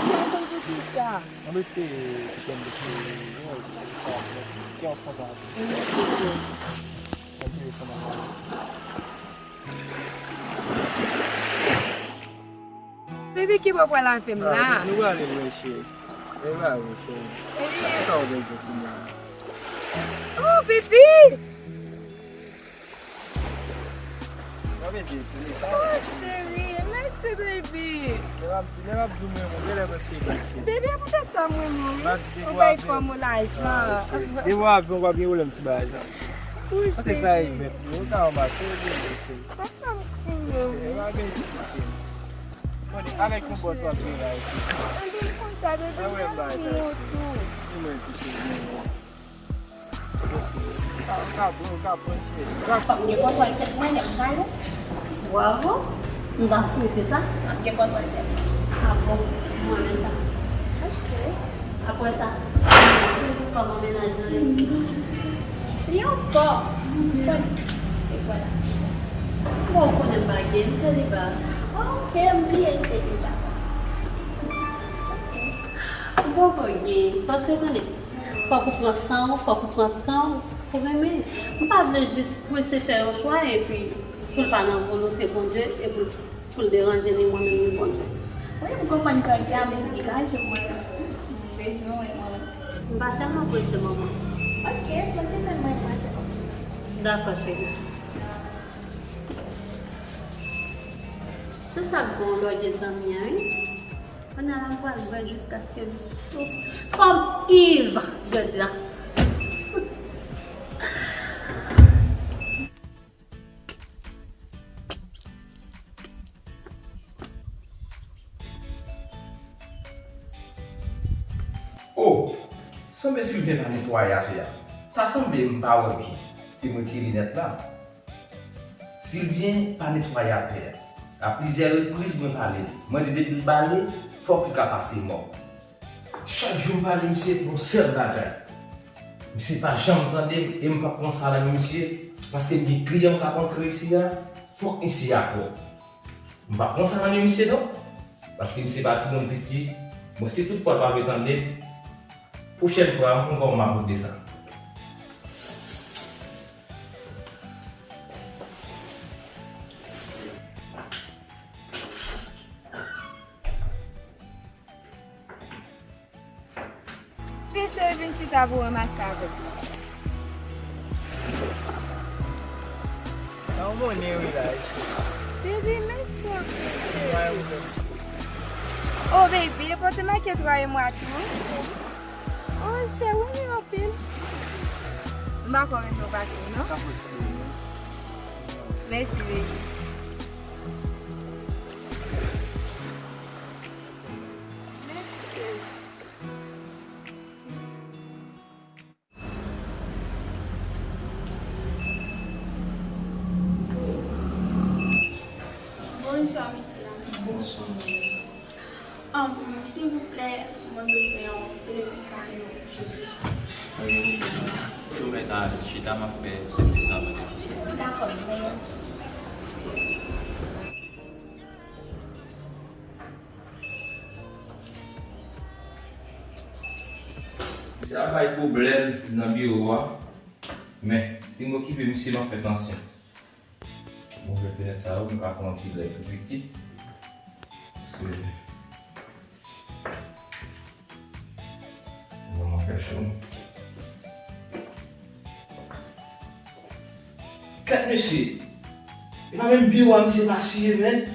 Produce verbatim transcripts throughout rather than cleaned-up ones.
Mwen konn pou kisa. Ann eseye kite m eseye. Yo, sa, mèsi. Kè w kontan. Mèsi. Mwen te kontan. Baby, ki bò pral avè m la? Ah, nou prale lwen, cheri. E ba wi, cheri. Sa w bezwen kounye a? Oh, baby! Mwen bezwen kounye sa. Oh, cheri, mèsi, baby. Lè m ap, lè m ap di w mwen, mwen genlè mwen se bèl, cheri. Baby, e poutèt sa mwen mouri. Ou bay fanm ou lajan. Depi w avè m, w ap gen pwoblèm ti bagay sa. Wi, cheri. Sa se sa e bèt. Ou ka anba, cheri, cheri. Sa fè m kriye, wi. E pa gen ti cheri. Bon, avèk yon bòs w ap jere la, cheri. Mwen konn sa, baby, mwen renmen w tou. Ou menm tou, cheri, mwen renmen w. Ou ka pran, ou ka pran, cheri. Fòk m gen kontwòl tèt mwen, lè m pale. Bravo. M ta swete sa. Fòk m gen kontwòl tèt. Ah bon, mwen renmen sa. Ok. Apre sa, kòman mennaj lan ye? Li anfòm. Sa di, e vwala. Bon, ou konnen m pa gen, m seliba. Ok, m bliye m te di sa. Ok. Ou poko gen, paske konnen, fòk ou pran san w, fòk ou pran tan w pou renmen. M pa vle jis prese fè yon chwa epi pou l pa nan volonte Bondye e pou l, pou l deranje ni mwen menm ni Bondye. Wi, m konprann sa w di a, men li laj mwen, m bezwen w, mwen. M pa tèlman prese, manman. Ok, mwen te fè mwen mwen tèlman. Dakò, cheri. Se sa k bon lè w gen zanmi a, wi. Kounye a la, m pral bwè jiskaske m sou. Fò m iv jodi a. Oh! Sanble Sylvain pa netwaye atè a. Ta sanble m pa wè byen. Se mwen retire linèt la. Sylvain pa netwaye atè a. A plizyè repriz mwen pale l. Mwen di depi l bale, fòk li ka pase mòp. Chak jou m pale misye pou yon sèl bagay. Misye pa janm tande m e m p ap pran sa nan men misye, paske m gen kliyan m ka kontre isi a, fòk misye akò. M p ap pran sa nan men misye non, paske misye pa timoun piti. Bon, si tout fwa l pa vle tande m, pwochèn fwa, m konn kòman m ap regle sa. Vin cheri, vin chita pou ranmase avèk mwen. Sa yon monnen wi la. Baby, mèsi anpil, cheri. Oh, baby, e pote make twa e mwa tou. Oh, cheri, ou renmen anpil. M pa kwè renmen w pase, non? Mèsi, baby. Mèsi, cheri. Bonswa, mesye dam. Bonswa, madam. Um, silvouplè, mwen bezwen yon kredi kamyon, silvouplè. Ou mèt al chita, m ap fè sèvis la pandan ki. Dakò, mèsi. Misye ap bay pwoblèm nan biwo a, men si m okipe misye, m ap fè tansyon. Mwen ouvè fenèt sa yo, m ka fè yon ti lèg sou pitit. Paske mwen fè cho. Kèt mesye, e pa menm biwo a misye pa siye, men.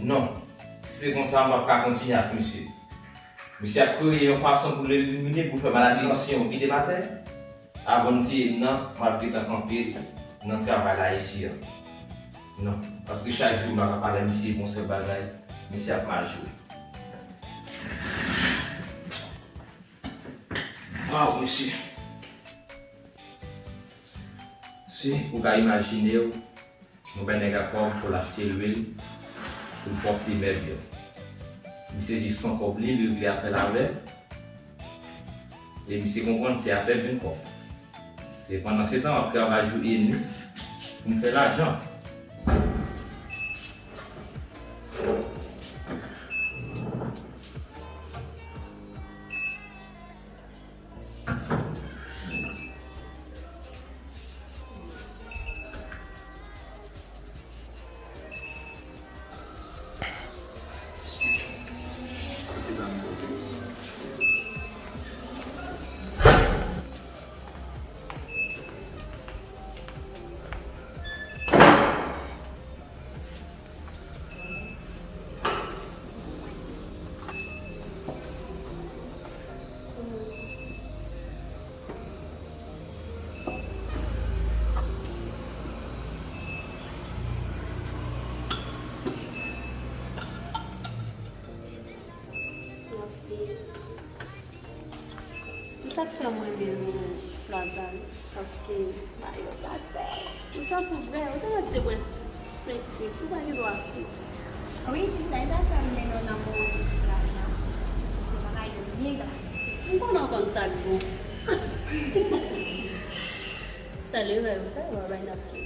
Non, si se konsa, m p ap ka kontinye ak misye. Misye ap kreye yon fason pou l elimine, pou fè maladi tansyon vide m atè. Avan m tiye m nan, m ap gentan kanpe nan travay la isi a. Non, paske chak jou m pa ka pale misye yon sèl bagay, misye ap mal jwe. Waw, mesye. Si ou ka imajine w, yon bèl nèg ak kòb pou l achte lwil, pou l pwòpte mèb yo. Misye jis pran kòb li, li regle afè l avè l. E misye konprann se afè l vin kòb. E pandan se tan, m ap travay jou e nwi pou m fè lajan. Bon, Sa k fè mwen renmen Plaza wi, paske se pa yon pastè. Ou santi w bèl, ou te mèt te pran senk, sis, ou pa gen dwa sou. Wi, se sa, e sa k fè m mennen w nan moman sou Plaza. Paske bagay yo byen glase. M konnen w konn sa k bon. Sa lè w fè, w bay napkin.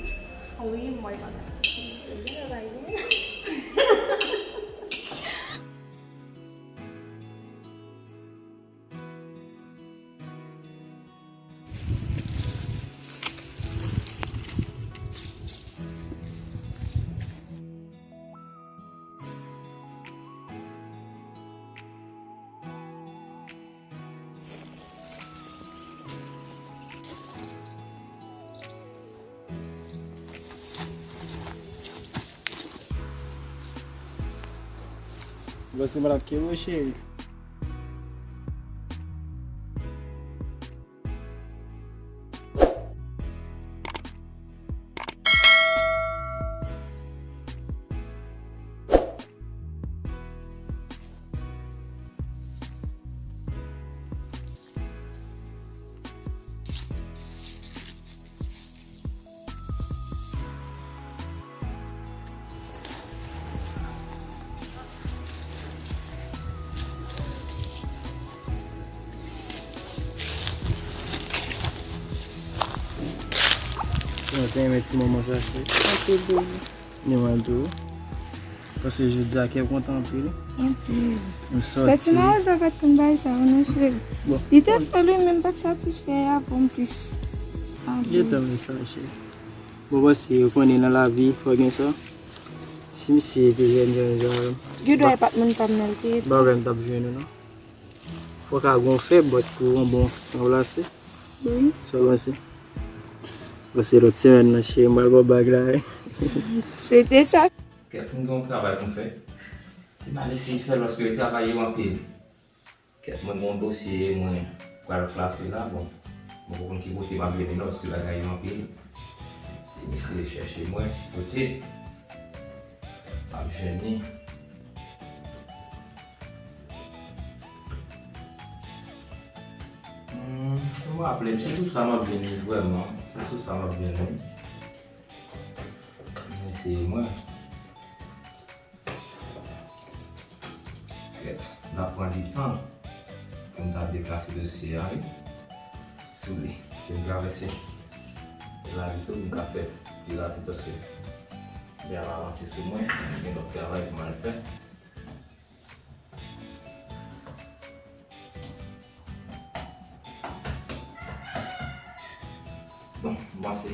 Wi, m wè konsa. Byen, bay byen. Bon, se malad ke ou, cheri. Mwen te renmen ti moman sa, cheri. Anpil, baby. Ni mwen tou. Paske jodi a kè m kontan anpil. Anpil. M sòti. Pèt nan sa pa t konn bay sa, non, cheri. Bon. Li te fè li, men m pa t satisfè a pou m plis. Li te fè sa, cheri. Bon, paske ou konnen nan lavi, fò gen sa. Si misye te jèn, jèn, jèn. Li dwe pa t moun pa m nan l te ye. Bagay m t ap jwenn ou, non. Fò ka gon fè, but pou yon bon ranplase. Wi. Sa w panse? Paske lòt semèn nan, cheri, m pral ba w bag la, wi. Swete sa. Kèt, m gen yon travay pou m fè. M al eseye fè l paske travay yo anpil. Kèt, mwen gen yon dosye mwen pral klase la, bon. Mwen poko konn ki kote m ap jwenn li la paske bagay yo anpil. E misye chèche mwen, ki kote m ap jwenn li. Hmm, m raple m, se sou sa m ap jwenn li vrèman. Se sou sa m ap jwenn li. Men se mwen. Kèt, n ap pran di tan pou n ta deklase dosye a, wi. Sou li. Ke n travèse lavi tou, n ka fè pi rapid paske lè a ap avanse sou mwen, gen lòt travay pou m al fè. Bon, m panse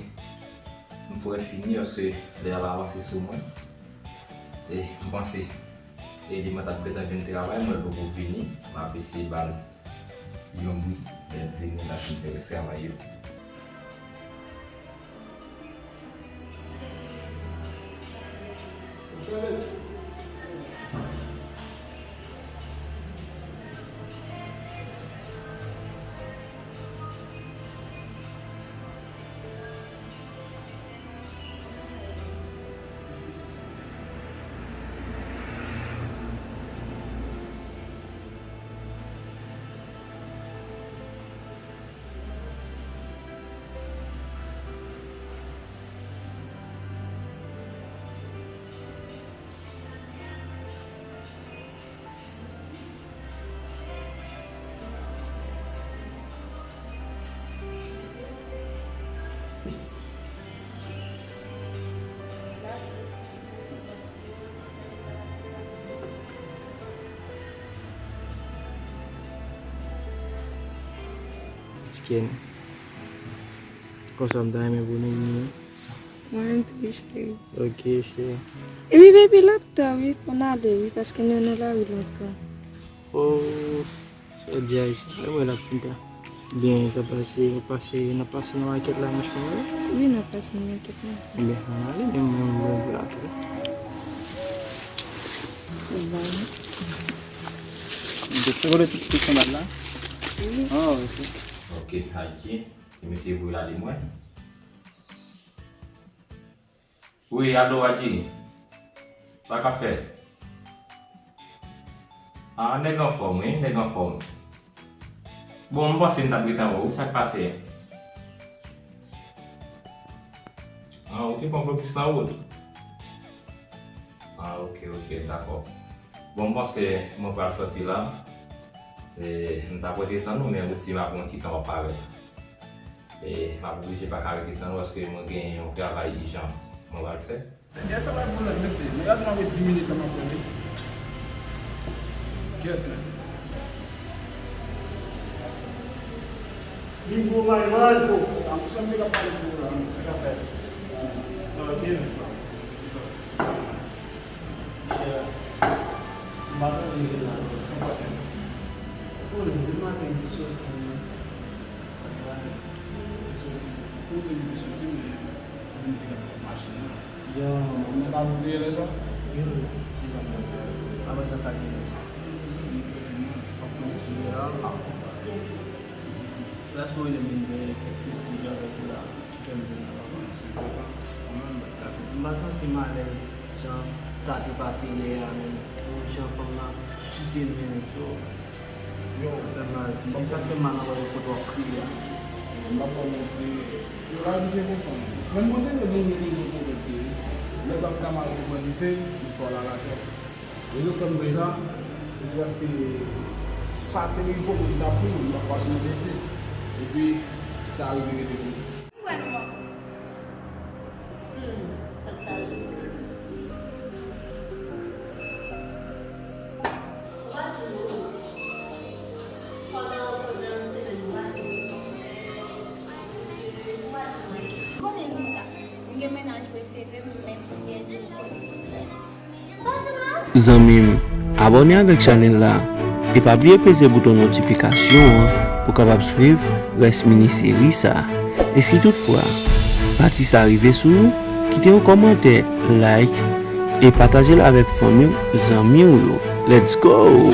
m prè fini paske lè a ap avanse sou mwen. E m panse Eliman t ap gentan vin travay, mwen l poko vini. M ap eseye ba l yon bri lè l vini, l ap fin fè rès travay yo. Ti Kenny. Konsa m ta renmen pou nou byen. Mwen menm tou wi, cheri. Ok, cheri. Epi, baby, lòt tan, wi, fò n ale, wi, paske nou nan lari lontan. Oh, sa di Ayisyen. Mwen la fin ta. Byen, sa pase, pase, n ap pase nan makèt la, mwen cheri. Wi, n ap pase nan makèt la. Ebyen, ann ale, men mwen, mwen, mwen la tou. Bon. Mwen te kole tout, tout sanbab la? Wi. Ah, ok. Ok, Ayisyen. Mesye voye l ale mwen. Wi, alo, Adjini. Sa k ap fèt? Ah, nèg anfòm, wi, nèg anfòm. Bon, m panse m t ap ret anvan ou, sa k pase? Ah, ou te pran blokis nan wout? Ah, ok, ok, dakò. Bon, m panse mwen pral sòti la. E, m t ap ret ret tann ou, men ou di m ap yon ti tan w ap parèt. E, m ap oblije pa ka ret ret tann ou, paske mwen gen yon travay ijan mwen pral fè. Yè sa bay pwoblèm, mesye. Nèg la di m ap ret dis minit la, m ap rele. Kèt, men. Li gwo bay mal, bro. Sa m te ka pale sou la. Sa ka fèt. Ah, byen. Chè, m pa tande li la, sa pa fèt. Bon, depi maten m te soti, m te soti. Kote m te soti, men m te ka pran machin nan. Yo, mwen pa voye lè sa. Yo, ki jan mwen fè? Apre sa, sa gen. Fòk mwen retire a. Lè sa mwen vin gen kèk plis ki jan avèk ou la, ki fè m vin nan vakansi. M pa santi m alèz jan sa te pase yè a menm. Pou jan fanm nan kite m menm, so. Yo, fè mal. Bon, sa fè mal nan wè kote w ap kriye a. M pa fè w manti. Yo, la di se konsa. Menm mwen te gen rezon pou mwen te. Lè w ap ka mal konprann li te, li fè w la lakè. Rezon fè m di sa, se paske sa te rive pou mwen ta pou mwen, m pa pase nan betiz. Epi, sa rive rete pou mwen. Zanmi m, abòne avèk chanèl la e pa bliye peze bouton notifikasyon an pou w kapab swiv rès mini seri sa. E si toutfwa pati sa rive sou ou, kite yon kòmantè, like, e pataje l avèk fanmi w, zanmi w yo. Let's go!